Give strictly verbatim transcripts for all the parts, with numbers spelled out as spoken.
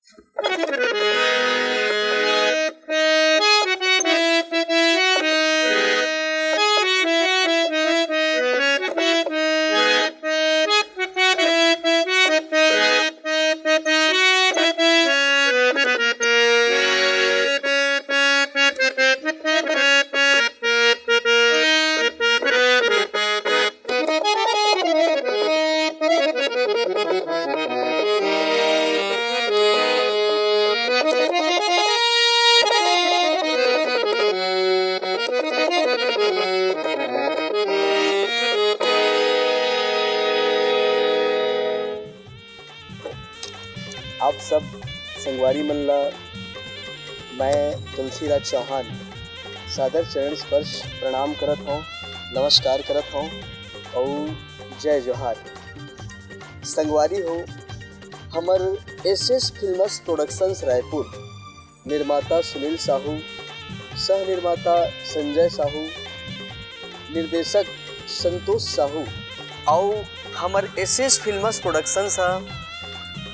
आप सब संगवारी मन ला मैं तुलसीराज चौहान सादर चरण स्पर्श प्रणाम करत हौं, नमस्कार करत हौं अउ जय जोहार। संगवारी हो, हमर S S films productions Raipur, निर्माता सुनील साहू, सह निर्माता संजय साहू, निर्देशक संतोष साहू अउ हमर एस एस फिल्म्स प्रोडक्शंस ह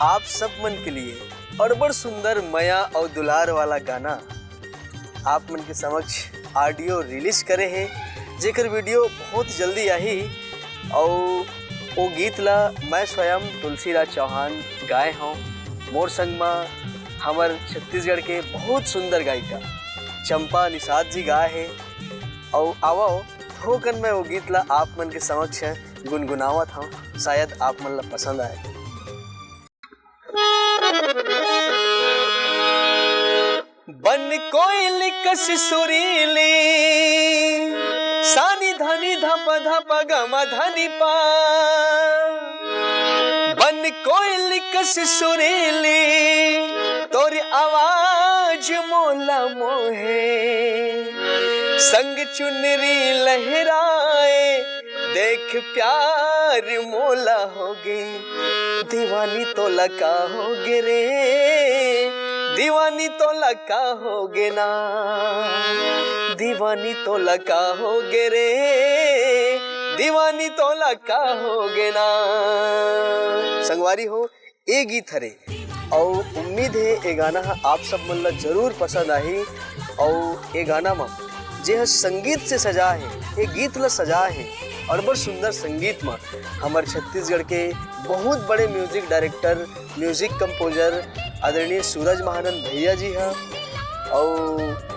आप सब मन के लिए अड़बड़ सुंदर मया अउ दुलार वाला गाना आप मन के समक्ष ऑडियो रिलीज करे हे, जेकर वीडियो बहुत जल्दी आही। अउ ओ गीत ला मैं स्वयं तुलसीराज चौहान गाए हौं। मोर संग म हमर छत्तीसगढ़ के बहुत सुंदर गायिका चंपा निषाद जी गाए हे। अउ आवव, थोकन मैं ओ गीत ला आप मन के समक्ष गुनगुनावत हौं, शायद आप मन ला पसंद आए। बन कोयल कस सुरीली, सानी धनी धप धप गम धनी पा। बन कोयल कस सुरीली, तोर आवाज मोला मोहे। संग चुनरी लहराए, देख प्यार मोला होगे। दीवानी तोला का होगे रे, दीवानी तोला का होगे ना, दीवानी तोला का होगे रे, दीवानी तोला का होगे ना। संगवारी हो, ए गीत हरे, अउ उम्मीद हे ए गाना ह आप सब मन ल जरूर पसंद आही। अउ ए गाना म जे ह संगीत से सजा हे, ए गीत ल सजा हे, अड़बड़ सुंदर संगीत म हमर छत्तीसगढ़ के बहुत बड़े म्यूजिक डायरेक्टर, म्यूजिक कंपोजर आदरणीय सूरज महानंद भैया जी ह। अउ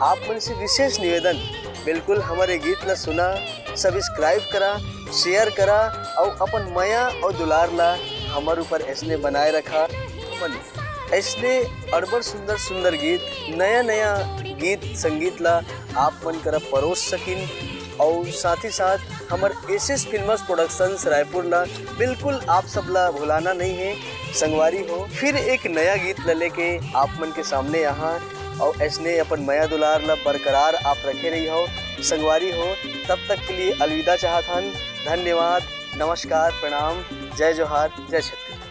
आप मन से विशेष निवेदन, बिल्कुल हमर ए गीत ल सुना, सब्सक्राइब करा, शेयर करा अउ अपन मया अउ दुलार ला हमर ऊपर ऐसने बनाए रखा। अपन ऐसने अड़बड़ सुंदर सुंदर गीत, नया नया गीत संगीत ला आप मन करा परोस सकिन। अउ साथ ही साथ हमर S S films productions Raipur ला बिल्कुल आप सब ला भुलाना नहीं है। संगवारी हो, फिर एक नया गीत ला लेके आप मन के सामने यहाँ अउ ऐसने अपन मया दुलार ला बरकरार आप रखे रही हो। संगवारी हो, तब तक के लिए अलविदा चाहत हन। धन्यवाद, नमस्कार, प्रणाम, जय जोहार, जय छत्तीसगढ़।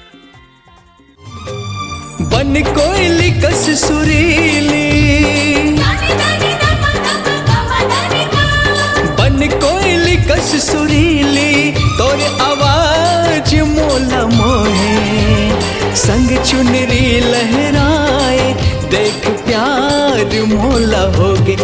बन कोयली कस सुरीली, बन कोयली कस सुरीली, तोर आवाज मोला मोहे, संग चुनरी लहराए, देख प्यार मोला होगे।